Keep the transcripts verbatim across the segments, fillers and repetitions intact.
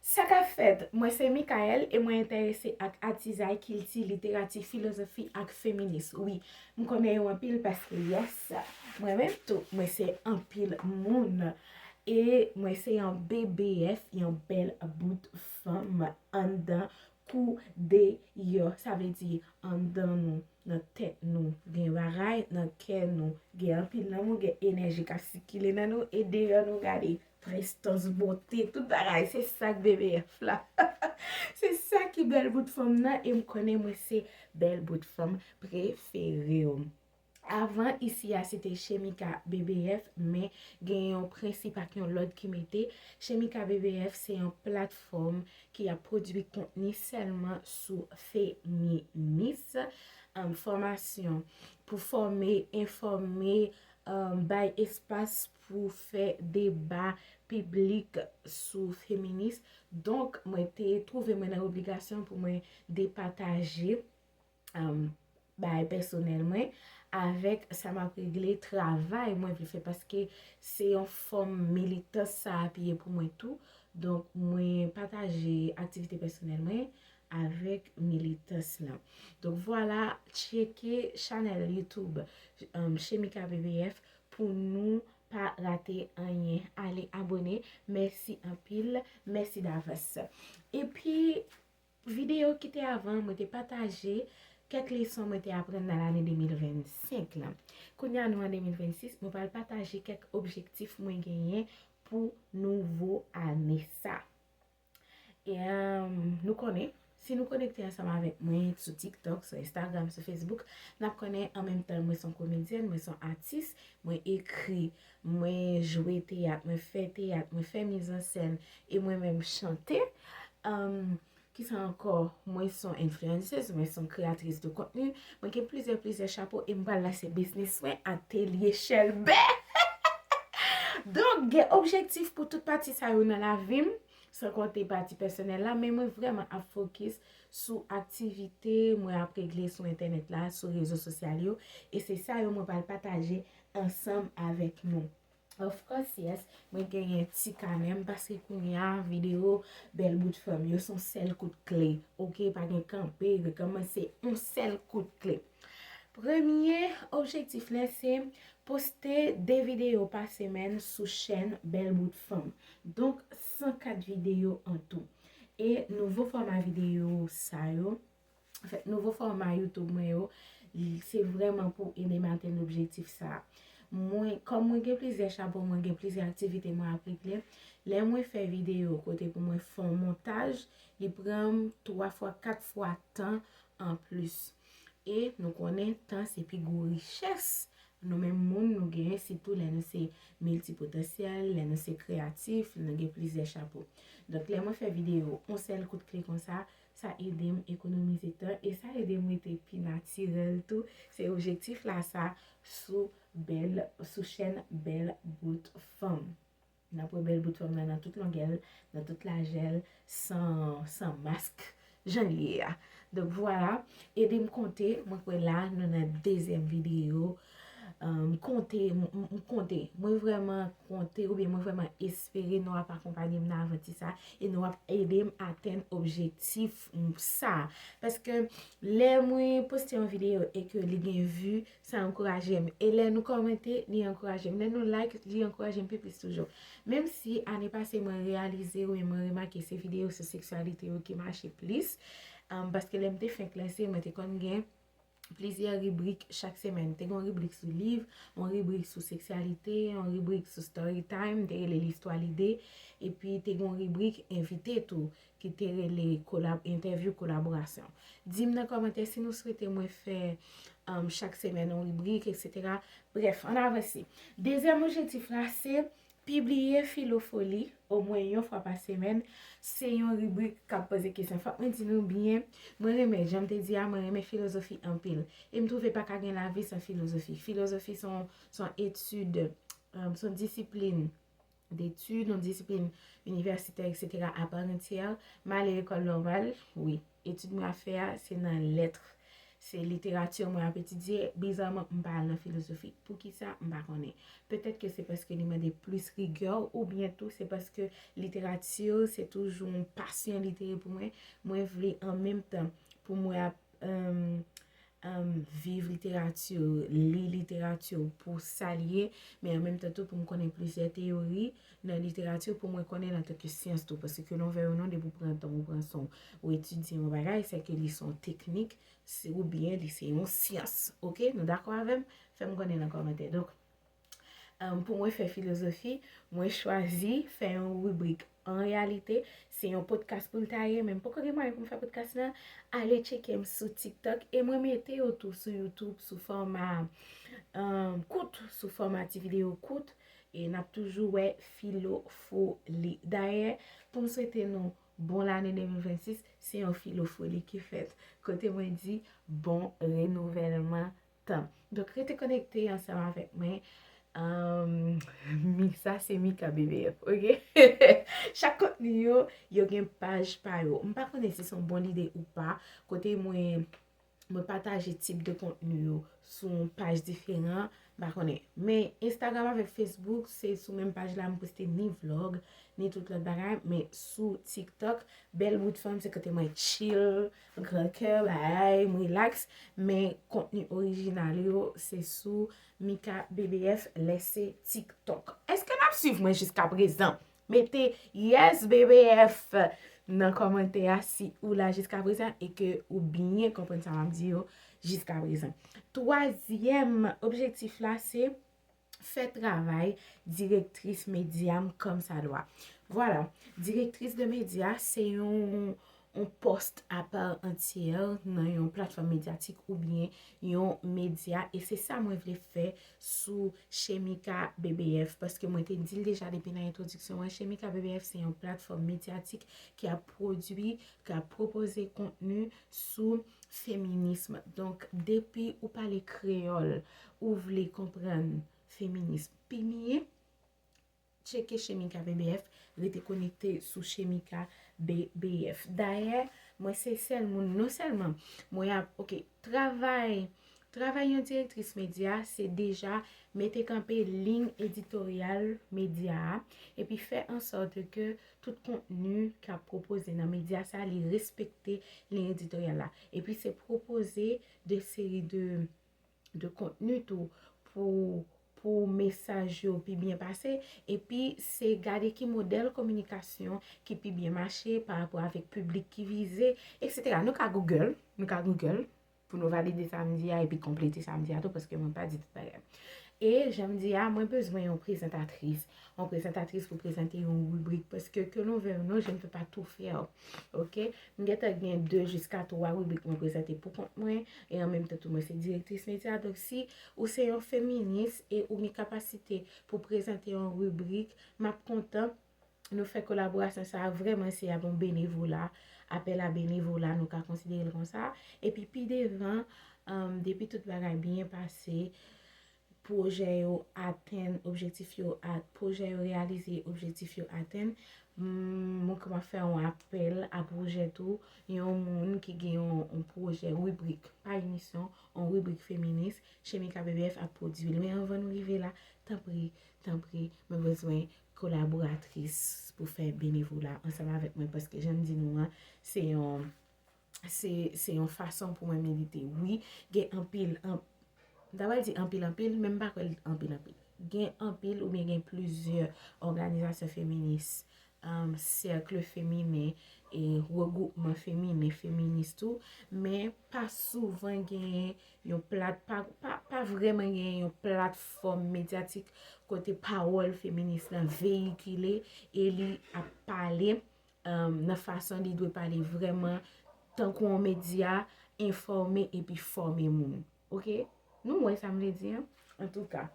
Sa k ap fèt? Mwen se Michaëlle e mwen enterese ak atizay, kilti, literati, filozofi ak feminis. Wi, m konnen yo anpil paske, yes, mwen menm tou, mwen se anpil moun. E mwen se yon B B F, yon bèl bout fanm anndan kou deyò. Sa vle di anndan nou, nan tèt nou, gen bagay, nan kè nou, gen anpil lanmou, gen enèji k ap sikile nan nou, e deyò nou gade prestans, bonte, tout bagay. Se sa k B B F la. Se sa ki bèl bout fanm nan, e m konnen mwen se bèl bout fanm prefere w. Avan isi a, se te Chemika B B F, men gen yon prensip ak yon lòd ki mete. Chemika B B F se yon platfòm ki ap pwodui kontni sèlman sou feminis, um, fòmasyon pou fòme, enfòme, um, bay espas pou fè deba piblik sou feminis. Donk, mwen te twouve mwen nan obligasyon pou mwen depataje, um, bagay pèsonèl mwen avèk sa m ap regle, travay mwen vle fè, paske se yon fòm militans sa ap ye pou mwen tou. Donk, mwen pataje aktivite pèsonèl mwen avèk militans lan. Donk, vwala, tcheke chanèl YouTube, um, Chemika B B F pou nou pa rate anyen. Ale abòne. Mèsi anpil. Mèsi davans. Epi, videyo ki te avan, mwen te pataje kèk leson mwen te aprann nan lane de mil vennsenk lan. Kounye a nou an de mil vennsis, mwen pral pataje kèk objektif mwen genyen pou nouvo ane sa. E, um, nou konnen, si nou konekte ansanm avèk mwen sou TikTok, sou Instagram, sou Facebook, n ap konnen an menm tan mwen se yon komedyèn, mwen se yon atis, mwen ekri, mwen jwe teyat, mwen fè teyat, mwen fè mizansèn, e mwen menm chante. Um, kisa ankò? Mwen se yon influenceuse, mwen se yon kreyatris de kontni, mwen gen plizyè, plizyè chapo e m pral lanse biznis mwen, Atelye Chèlbè. Donk, gen objektif pou tout pati sa yo nan lavi m, san konte pati pèsonèl la, men mwen vrèman ap fokis sou aktivite mwen ap regle sou entènèt la, sou rezo sosyal yo, e se sa yo mwen pral pataje ansanm avèk nou. Of course, yes, mwen genyen ti kanè m, paske kounye a, videyo bèl bout fanm yo se yon sèl kout kle, oke? Pa gen kanpe, rekòmanse, yon sèl kout kle. Premye objektif la se poste de videyo pa semèn sou chèn Bèl Bout Fanm. Donk, san kat videyo an tou. E nouvo fòma videyo sa yo, anfèt, nouvo fòma YouTube mwen yo, li, se vrèman pou ede m atenn objektif sa a. Mwen, kòm mwen gen plizyè chapo, mwen gen plizyè aktivite mwen ap regle, lè mwen fè videyo kote pou mwen fè yon montaj, li pran m twa fwa, kat fwa tan an plis. E nou konnen tan se pi gwo richès nou menm moun nou genyen, sitou lè nou se miltipotansyèl, lè nou se kreyatif, lè nou gen plizyè chapo. Donk, lè mwen fè videyo, yon sèl kout kle konsa, sa ede m ekonomize tan e sa ede m rete pi natirèl tou. Se objektif la sa sou bèl, sou chèn Bèl Bout Fanm. N ap wè Bèl Bout Fanm nan nan tout longè l, nan tout lajè l, san, san mask, jan l ye a. Donk, vwala, ede m konte, mwen kwè la, nou nan dezyèm videyo. Um, m konte, m, m, m konte, mwen vrèman konte, oubyen mwen vrèman espere nou ap akonpanye m nan avanti sa, e nou ap ede m atenn objektif m sa. Paske lè mwen poste yon videyo e ke li gen vi, sa ankouraje m. E lè nou kòmante, li ankouraje m. Lè nou like, li ankouraje m pi plis toujou. Menm si ane pase mwen reyalize, oubyen mwen remake se videyo sou seksyalite yo ki mache plis, um, paske lè m te fenk lanse, mwen te konn gen plizyè ribrik chak semèn. Te gen yon ribrik sou liv, yon ribrik sou seksyalite, yon ribrik sou story time, te rele l Istwa Lide, epi te gen yon ribrik envite tou, ki te rele kolab-, entèvyou kolaborasyon. Di m nan kòmantè si nou swete mwen fè, um, chak semèn yon ribrik, etsetera. Brèf, ann avanse. Dezyèm objektif la, se pibliye Filofoli omwen yon fwa pa semèn. Se yon ribrik k ap poze kesyon. Fòk mwen di nou byen, mwen renmen, jan m te di a, mwen renmen filozofi anpil. E m twouve pa ka gen lavi san filozofi. Filozofi se yon, se yon etid, um, se yon disiplin detid, yon disiplin inivèsitè, etsetera, apar antyè. M ale lekòl nòmal, wi. Etid mwen ap fè a, se nan lèt. Se literati mwen ap etidye, bizarman m pa al nan filozofi. Poukisa? M pa konnen. Petèt ke se paske li mande plis rigè, oubyen tou se paske literati se toujou yon pasyon li te ye pou mwen. Mwen vle an menm tan pou mwen ap um, um, viv literati, li literati pou sa li ye, men an menm tan tou pou m konnen plizyè teyori nan literati pou mwen konnen antanke syans tou, paske ke nou vle ou non, depi w pran tan, ou pran son, ou etidye yon bagay, se ke li se yon teknik, se, oubyen li se yon syans. Oke? Nou dakò avè m? Fè m konnen nan kòmantè. Donk, um, pou mwen fè filozofi, mwen chwazi fè yon ribrik. An reyalite, se yon podcast pou l ta ye, men m poko gen mwayen pou m fè podcast la. Ale tcheke m sou TikTok e mwen mete yo tou sou YouTube sou fòma um, kout, sou fòma ti videyo kout. E n ap toujou wè filofoli. Dayè, pou m swete nou bon lane de mil vennsis, se yon filofoli ki fèt. Kote mwen di bon renouvèlman tan. Donk, rete konekte ansanm avèk mwen. Um, mi, sa se Mika B B F, oke? Chak kontni yo, yo gen paj pa yo. M pa konnen si se yon bon lide ou pa, kote mwen, mwen pataje tip de kontni yo sou yon paj diferan, m pa konnen. Men Instagram avèk Facebook, se sou menm paj la m poste ni vlog, ni tout lòt bagay, men sou TikTok, bèl bout fanm, se kote mwen chill, gran kè, bagay, m relax, men kontni orijinal yo, se sou Mika B B F, lè se TikTok. Èske n ap swiv mwen jiska prezan? Mete yes B B F nan kòmantè a si ou la jiska prezan e ke ou byen konprann sa m ap di yo jiska prezan. Twazyèm objektif la, se fè travay direktris medya m kòmsadwa. Vwala, direktris de medya se yon, yon pòs apa antyè nan yon platfòm medyatik oubyen yon medya, e se sa mwen vle fè sou Chemika B B F, paske mwen te di l deja depi nan entwodiksyon an, Chemika B B F se yon platfòm medyatik ki ap pwodui, ki ap pwopoze kontni sou feminism. Donk, depi ou pale kreyòl, ou vle konprann feminism pi byen, tcheke Chemika B B F, rete konekte sou Chemika B B F. Dayè, mwen se sèl moun, non sèlman mwen ap, oke, travay, travay yon direktris medya, se deja mete kanpe liy editoryal medya a, epi fè an sòt ke tout kontni k ap pwopoze nan medya sa, li respekte liy editoryal la. Epi se pwopoze de seri de, de kontni tou pou, pou mesaj yo pi byen pase. Epi se gade ki modèl kominikasyon ki pi byen mache pa rapò avèk piblik ki vize, etsetera. Nou ka Google, nou ka Google pou nou valide sa m di a epi konplete sa m di a tou, paske mwen pa di tout bagay. E jan m di a, mwen bezwen yon prezantatris. Yon prezantatris pou prezante yon ribrik, paske que l'on veuille ou non, je ne peux pas tout faire. Oke? M gentan gen de jiska twa ribrik mwen prezante pou kont mwen, e an menm tan tou mwen se direktris medya. Donk, si ou se yon feminis e ou gen kapasite pou prezante yon ribrik, m ap kontan nou fè kolaborasyon sa a. Vrèman, se ap yon benevola, apèl a benevola, nou ka konsidere l konsa. Epi pi devan, um, depi tout bagay byen pase, pwojè yo atenn objektif yo, a, pwojè yo reyalize, objektif yo atenn, m, mwen ka fè yon apèl a pwojè tou, yon moun ki gen yon, yon pwojè, ribrik, pa emisyon, yon ribrik feminis, Chemika B B F ap pwodui l. Men anvan nou rive la, tanpri, tanpri, mwen bezwen kolaboratris pou fè benevola ansanm avèk mwen, paske jan m di nou an, se yon, se, se yon fason pou mwen milite. Wi, gen anpil, an, m ta pral di anpil, anpil, men m pa kwè l anpil, anpil. Gen anpil oubyen gen plizyè òganizasyon feminis, um, sèkle feminen e regroupman feminen, feminis tou, men pa souvan genyen yon plat, pa, pa, pa vrèman genyen yon platfòm medyatik kote pawòl feminis lan veyikile e li ap pale, um, nan fason li dwe pale vrèman, tankou yon medya, enfòme epi fòme moun. Oke? Nou wè sa m vle di an? Antouka,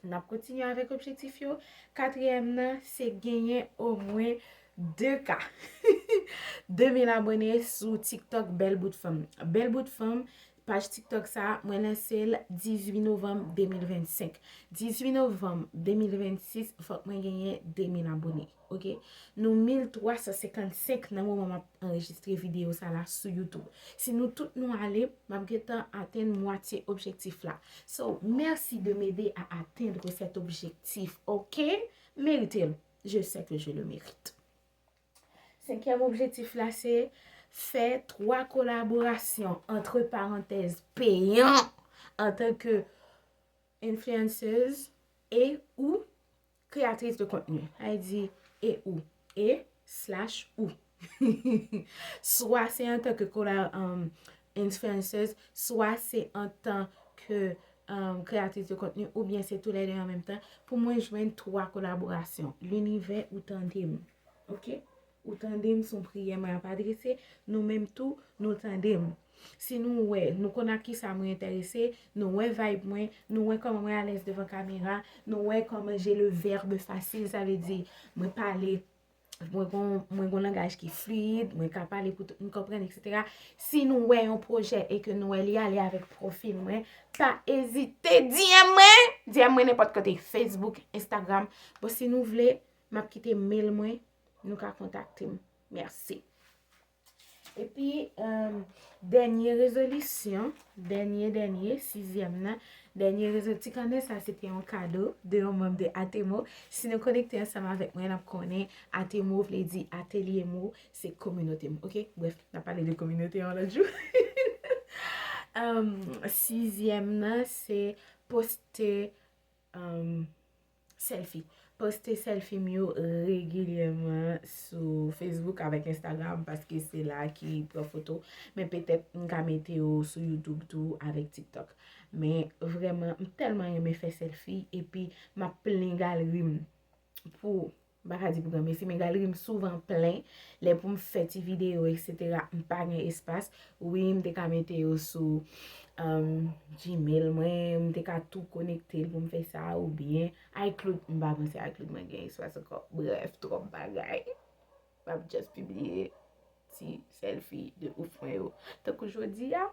n ap kontinye avèk objektif yo. Katriyèm nan, se genyen omwen de K. De mil abone sou TikTok Bèl Bout Fanm. Bèl Bout Fanm, Paj TikTok sa, mwen lanse l dizuit novanm de mil vennsenk. Dizuit novanm de mil vennsis, fòk mwen genyen de mil abone, oke? Nou mil twa san senkannsenk nan moman m ap anrejistre videyo sa la sou YouTube. Si nou tout nou ale, m ap gentan atenn mwatye objektif la. So, merci de m'aider à atteindre cet objectif, oke? Merite l. Je sais que je le mérite. Senkyèm objektif la, se fè twa kolaborasyon, entre parenthèses, peyan antan ke influenceuse e ou créatrice de contenu. Sa vle di e ou, e slash ou. Swa se antan ke kola, um, influenceuse, swa se antan ke, um, créatrice de contenu, oubyen se tou lè de an menm tan. Pou mwen jwenn twa kolaborasyon. Linivè, ou tande m. Oke? Ou tande m, se yon priyè mwen ap adrese. Nou menm tou, nou tande m. Si nou wè, nou konn ak kisa mwen enterese, nou wè vibe mwen, nou wè kòman mwen alèz devan kamera, nou wè kòman j'ai le verbe facile, sa vle di mwen pale, mwen gon, mwen gon langaj ki fluid, mwen ka pale pou tout moun konprann, etsetera. Si nou wè yon pwojè e ke nou wè li ale avèk pwofil mwen, pa ezite D M mwen, D M mwen nenpòt kote, Facebook, Instagram. Bon, si nou vle, m ap kite mail mwen, nou ka kontakte m. Mèsi. Epi, um, dènye rezolisyon, dènye, dènye, sizyèm nan, dènye rezo-, ti kanè sa, se te yon kado de yon manm de Atemo. Si nou konekte ansanm avèk mwen, n ap konnen Atemo vle di atelye mo, se kominote m, oke? Brèf, n ap pale de kominote yon lòt jou. Um, sizyèm nan, se poste, um, selfie. Poste selfie m yo regilyèman sou Facebook avèk Instagram paske se la ki pran foto. Men petèt m ka mete yo sou YouTube tou avèk TikTok. Men vrèman, m tèlman renmen fè selfie epi m ap plen galri m pou, m pa ka di pou granmesi, men galri m souvan plen. Lè pou m fè ti videyo, etsetera, m pa gen espas. Wi, m te ka mete yo sou, um, Gmail mwen, m te ka tou konekte l pou m fè sa, oubyen iCloud, m pa panse iCloud mwen gen espas ankò. Brèf, twòp bagay. M ap just pibliye ti selfie de ouf mwen yo. Tankou jodi a,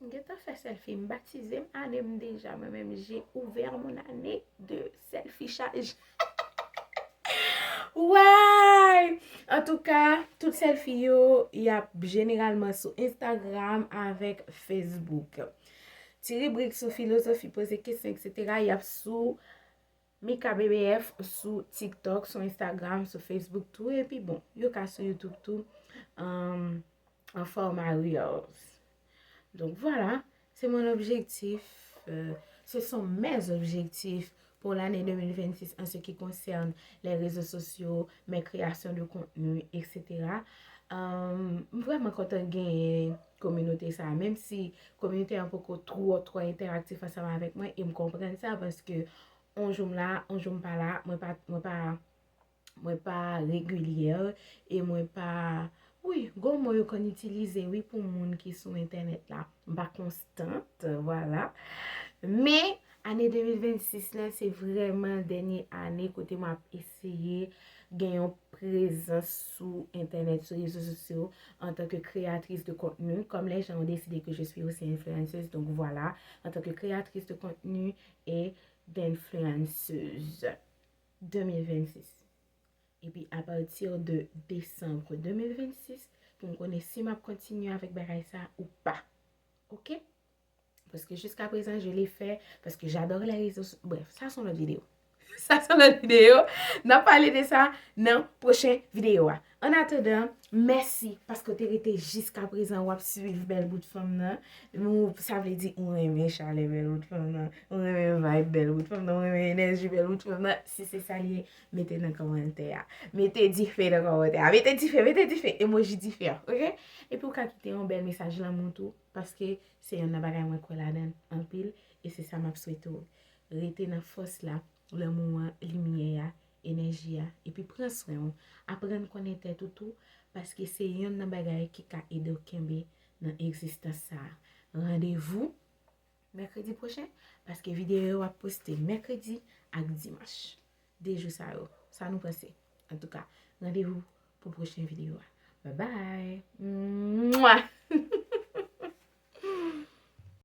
m gentan fè selfie, m batize m ane m deja, mwen menm, j'ai ouvert mon année de selfichage. Way! Antouka, tout selfie yo, y ap jeneralman sou Instagram avèk Facebook. Ti ribrik sou filozofi, poze kesyon, etsetera, y ap sou Mika B B F sou TikTok, sou Instagram, sou Facebook tou. Epi bon, yo ka sou YouTube tou, um, an fòma Reels. Donc voilà, c'est mon objectif, euh, ce sont mes objectifs pour l'année deux mille vingt-six en ce qui concerne les réseaux sociaux, mes créations de contenu, etsetera. Um, m vrèman kontan genyen kominote sa, menm si kominote an poko twò, twò entèraktif ansanm avèk mwen, e m konprann sa, paske on jou m la, on jou m pa la, mwen pa, mwen pa, mwen pa regilyè, e mwen pa, wi, gon mo yo konn itilize, wi, pou moun ki sou entènèt la. M pa konstant, vwala. Men, ane de mil vennsis la, se vrèman dènye ane kote m ap eseye gen yon prezans sou entènèt, sou rezo sosyo, antan ke créatrice de contenu, comme les gens ont décidé que je suis aussi influenceuse, donc voilà, en tant que créatrice de contenu et d'influenceuse. De mil vennsis. Epi apati de desanm de mil vennsis, pou m konnen si m ap kontinye avèk bagay sa ou pa. Oke? Paske jiska prezan, je l'ai fait, paske j'adore les réseaux so-, bref, sa se yon lòt videyo. Sa se yon lòt videyo. N ap pale de sa nan pwochen videyo a. An atandan, mèsi paske w te rete jiska prezan, w ap swiv bèl bout fanm nan. Nou, sa vle di ou renmen chalè bèl bout fanm nan, ou renmen vibe bèl bout fanm nan, ou renmen enèji bèl bout fanm nan. Si se sa l ye, mete nan kòmantè a. Mete dife nan kòmantè a. Mete dife, mete dife. Emoji dife a, oke? Epi w ka kite yon bèl mesaj lanmou tou, paske se yonn nan bagay mwen kwè ladan l anpil, e se sa m ap swete w. Rete nan fòs la, lanmou an, limyè a, enèji a, epi pran swen w. Aprann konnen tèt ou tou, paske se yonn nan bagay ki ka ede w kenbe nan egzistans sa a. Randevou mèkredi pwochen, paske videyo yo ap poste mèkredi ak dimanch. De jou sa yo. Sa nou panse? Antouka, randevou pou pwochen videyo a. Bye bye! Mwah!